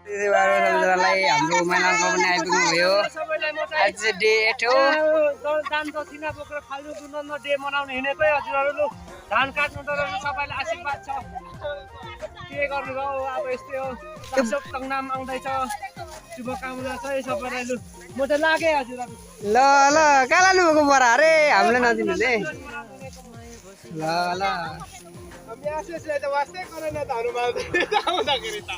सबैजनालाई हाम्रो महिनाको पनि आइपुग्नु भयो। आज चाहिँ डे 8 हो। दान दक्षिणा बोकेर फाल्टु दुनन्द डे मनाउन हिँडेकै हजुरहरु धान काट्नु त सबैलाई आशीर्वाद छ। के गर्नु र अब यस्तै हो। दशक तङनाम आउँदैछ। शुभकामना छ है सबैलाई लु। म त लागे हजुरहरु। ल ल काला लुको बरा अरे हामीले नदिनु दे। ल ल म्यासेजलाई त वास्तै गरेन त हनुमान आउँदाखेरि त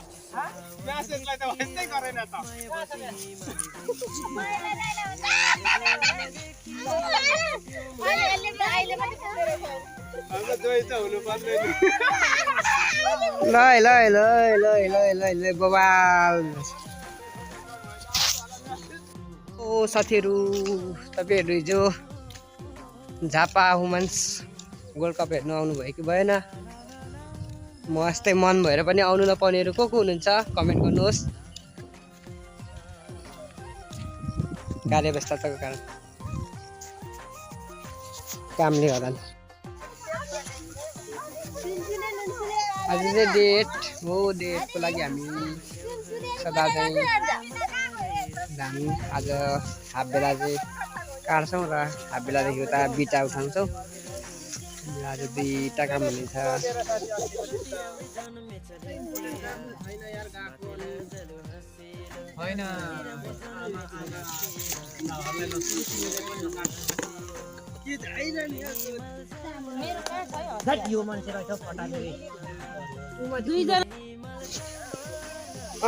म्यासेजलाई त वास्तै गरेन त हाम्रो जोइ त हुनु पर्दैन ल ल ल ल ल ल ल बबाल ओ साथीहरु तपाईहरु हिजो झापा वुमेन्स वर्ल्ड कप हेर्नु आउनु भयो कि भएन म यस्तै मन भएर पनि आउनु नपाउनेहरु को हुनुहुन्छ कमेन्ट गर्नुहोस् कार्य व्यस्तताको कारण कामले गर्दा आज चाहिँ डेट हो डेटको लागि हामी सदा चाहिँ धान आज हाफ बेला चाहिँ काट्छौँ र हाफ बेलादेखि उता बिटा उठाउँछौँ आज दुईटा काम हुनेछ हैन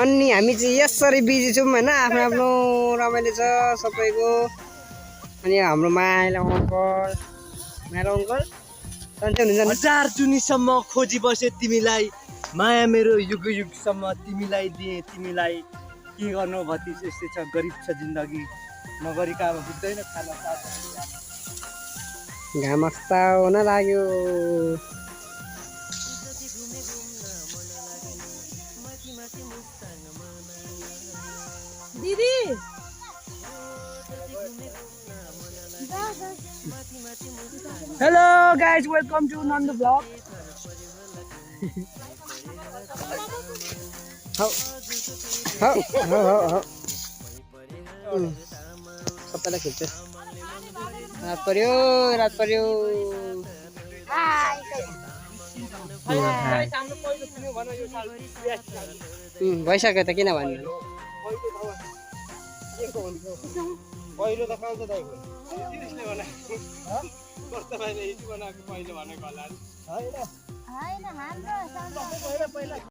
अनि हामी चाहिँ यसरी बिजी छौँ होइन आफ्नो आफ्नो रमाइलो छ सबैको अनि हाम्रो माइला अङ्कल सन्चै हुनुहुन्छ 1000 जुनीसम्म खोजी बसे तिमीलाई माया मेरो युग युगसम्म तिमीलाई दिए तिमीलाई के गर्नु भतिस यस्तै छ गरिब छ जिन्दगी नगरीका अब बुझ्दैन खाना घाम अस्ता हुन लाग्यो दिदी hello guys welcome to Nandu vlog सबैलाई खेल्छ रात पर्यो भइसक्यो त किन भन्नु पहिलो त खान्छ दाइको सिरियसली बनाएको कस्तो भाइले हिजो बनाएको पहिलो भनेको होला हैन हाम्रो